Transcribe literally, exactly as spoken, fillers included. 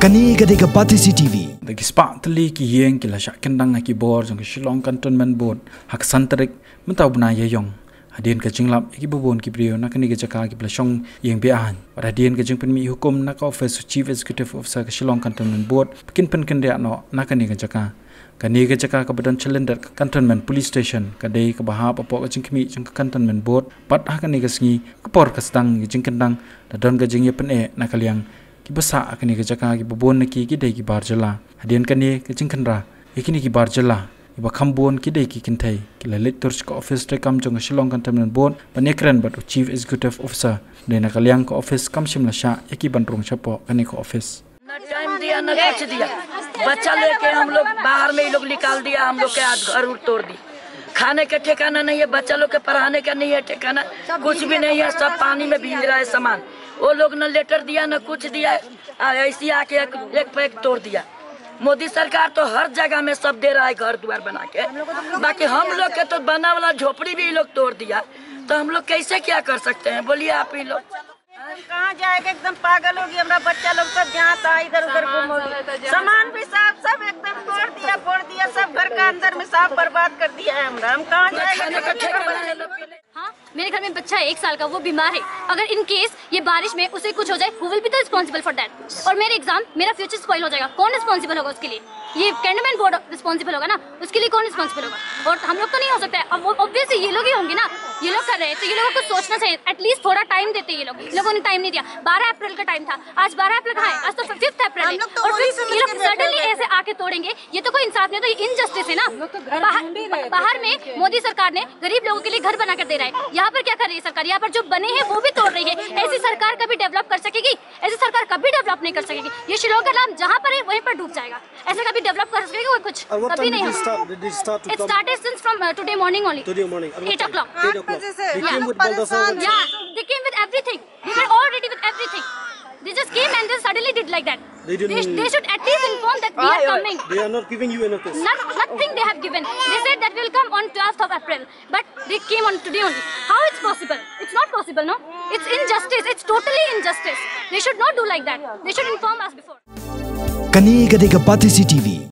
Kane ka dei ka Batesi T V. Da ki spah tylli ki ïing ki la shah kyndang ha ki bor jong ka Shillong Cantonment Board ha ka san tarik mynta u bnai Ïaïong. Hadien ka jinglap ïa ki babun ki briew na kane ka jaka kiba la shong ïing be-aiñ. Bad hadien ka jingpynmih hukum na ka office u Chief Executive Officer ka Shillong Cantonment Board ba kin pynkynriah noh na kane ka jaka. Kane ka jaka kaba don shalyndet ka Cantonment Police Station ka dei kaba hap hapoh ka jingkhmih jong ka Cantonment Board. Bad ha kane ka sngi ka por ka sdang ka jingkyndang, la don ka jingïapyneh na ka liang kiba sah ha kane ka jaka kiba bun na ki ki dei ki bar jylla. Hadien kane ka jingkhynra ïa kine ki bar jylla kiba kham bun ki dei ki kynthei, ki la leit tur sha ka office treikam jong ka Shillong Cantonment Board ban ïakren bad u Chief Executive Officer. Dei na ka liang ka office kam shym la shah ïa ki ban rung shapoh kane ka office. ना टाइम दिया, ना कुछ दिया। बच्चा लेके हम लोग बाहर में, ये लोग निकाल दिया हम लोग के आज घर उर तोड़ दी। खाने का ठिकाना नहीं है, बच्चा लोग के पढ़ाने का नहीं है ठिकाना, कुछ भी नहीं है, सब पानी में भींज रहा है सामान। वो लोग ना लेटर दिया, ना कुछ दिया, आ, ऐसे आके एक, एक पे एक तोड़ दिया। मोदी सरकार तो हर जगह में सब दे रहा है घर द्वार बना के, बाकी हम लोग के तो बना वाला झोपड़ी भी ये लोग तोड़ दिया, तो हम लोग कैसे क्या कर सकते हैं, बोलिए आप ही लोग। हम कहाँ जाएगा, एकदम पागल हो गया हमारा बच्चा लोग, सब जहाँ तहाँ इधर उधर घूमोगे। सामान भी साफ, सब एकदम फोड़ दिया, फोड़ दिया, सब घर का अंदर में साफ बर्बाद कर दिया है हमारा। हम कहाँ जाएगा? हाँ, मेरे घर में बच्चा है एक साल का, वो बीमार है। अगर इन केस ये बारिश में उसे कुछ हो जाए, who will be the responsible for that? और मेरे एग्जाम, मेरा फ्यूचर स्पॉइल हो जाएगा, कौन रिस्पॉन्सिबल होगा उसके लिए? ये कैंटोनमेंट बोर्ड रिस्पॉन्सिबल होगा ना, उसके लिए कौन रिस्पॉन्सिबल होगा? और हम लोग तो नहीं हो सकता है। अब ऑब्वियसली ये लोग ही होंगे ना, ये लोग कर रहे हैं, तो ये लोगों को सोचना चाहिए। एटलीस्ट थोड़ा टाइम देते ये लोग, ये लोगों ने टाइम नहीं दिया। बारह अप्रैल का टाइम था, आज बारह अप्रैल कहाँ है? आज तो फिफ्थ अप्रैल है। और फिर ये लोग सडनली ऐसे आके तोड़ेंगे, ये तो कोई इंसाफ नहीं, तो ये इनजस्टिस है ना। बाहर, बाहर में मोदी सरकार ने गरीब लोगों के लिए घर बना कर दे रहा है, यहाँ पर क्या कर रही है सरकार? यहाँ पर जो बने हैं वो भी तोड़ रही है। ऐसी सरकार कभी डेवलप कर सकेगी? ऐसी सरकार कभी डेवलप नहीं कर सकेगी। ये शिलोंग का नाम जहाँ पर है वहीं पर डूब जाएगा। ऐसे कभी डेवलप कर सकेगी कोई कुछ? कभी नहीं होगा। It started since from today morning only. Today morning. Eight o'clock. Eight o'clock. They came with bulldozer. Yeah, they came with everything. We were all ready with everything. They just came and then suddenly did like that. They didn't. They, they should at least inform that we are coming. They are not giving you any of this. Not, nothing they have given. They said that will come on twelfth of April, but they came on today only. How it's possible? It's not possible, no? It's injustice. It's totally injustice. They should not do like that. They should inform us before. Kane ka dei ka Batesi T V.